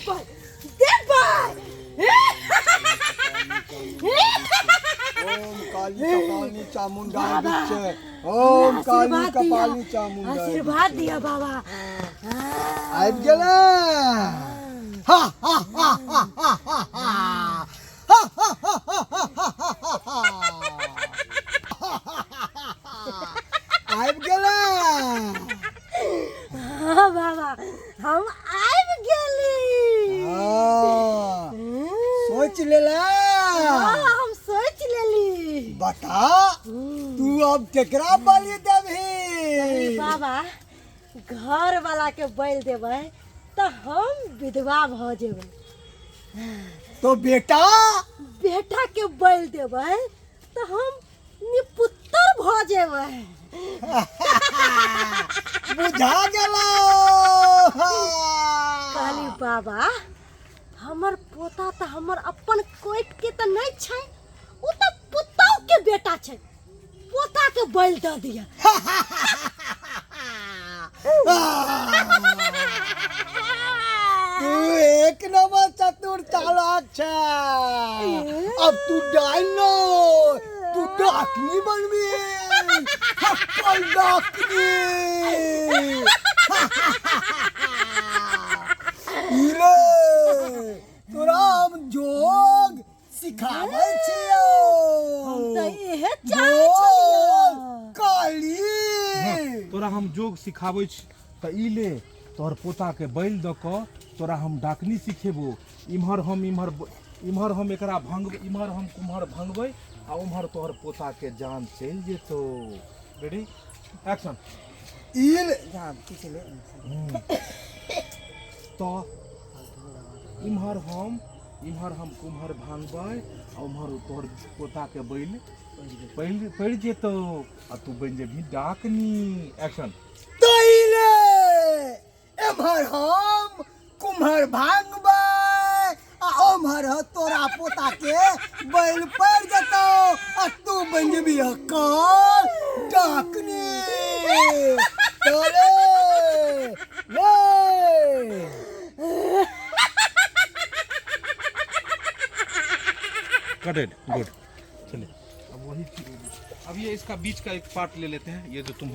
देबै देबै। ओम काली कपाली चामुंडा बाबा, विच्चे। ओम काली आशीर्वाद दिया, कपाली चामुंडा आशीर्वाद दिया बाबा। आबि गेलै। हा हा हा हा हा हा हा हा हा हा हा हा आबि गेलै। हाँ बाबा, हम आबि गेली। हाँ, सोच लेला? हाँ, हम सोच लेली। बता, तू अब केकरा बलि देबही? बाबा, घर वाला के बलि देबै तऽ हम विधवा भऽ जेबै। तो बेटा? बेटा के बलि देबै तऽ हम निपुत्तर भऽ जेबै। बुझा गेलो। कहली बाबा, हमर पोता तऽ हमर अपन कोइक के तऽ नहि छै, ओ तऽ पुतहु के बेटा छै, पोता के बलि दऽ दिअ। तू एक नंबर चतुर चालाक छै। अब तू डाल लो, तू डाकनी बनबी, हक्कल डाकनी। ई रे, तोरा हम जोग सिखाबै छियौ। हम तऽ इहे चाहै छलियै। काली, तोरा हम जोग सिखाबै छी तऽ ई ले, तोहर पोताके बलि दऽ कऽ तोरा हम डाकनी सिखेबो। इम्हर हम इम्हर इम्हर हम एकरा भंग, इम्हर हम कुम्हर भंगबै आ उम्हर तोहर पोताके जान चलि जेतौ। Ready, action. ई ले। तऽ इम्हर हम कुम्हर भांगबै आ उम्हर तोहर पोताके बलि पड़ि पड़ि जेतौ आ तू बनि जेबही डाकनी। एक्शन। तैले, एम्हर हम कुम्हर भांगबै आ ओम्हर तोरा पोता के बैल पड़ि जेतौ आ तू बनि जेबही हक्कल डाकनी। चले ले। कटेड, गुड। चलिए, अब वही चीज, अब ये इसका बीच का एक पार्ट ले लेते हैं, ये जो तुम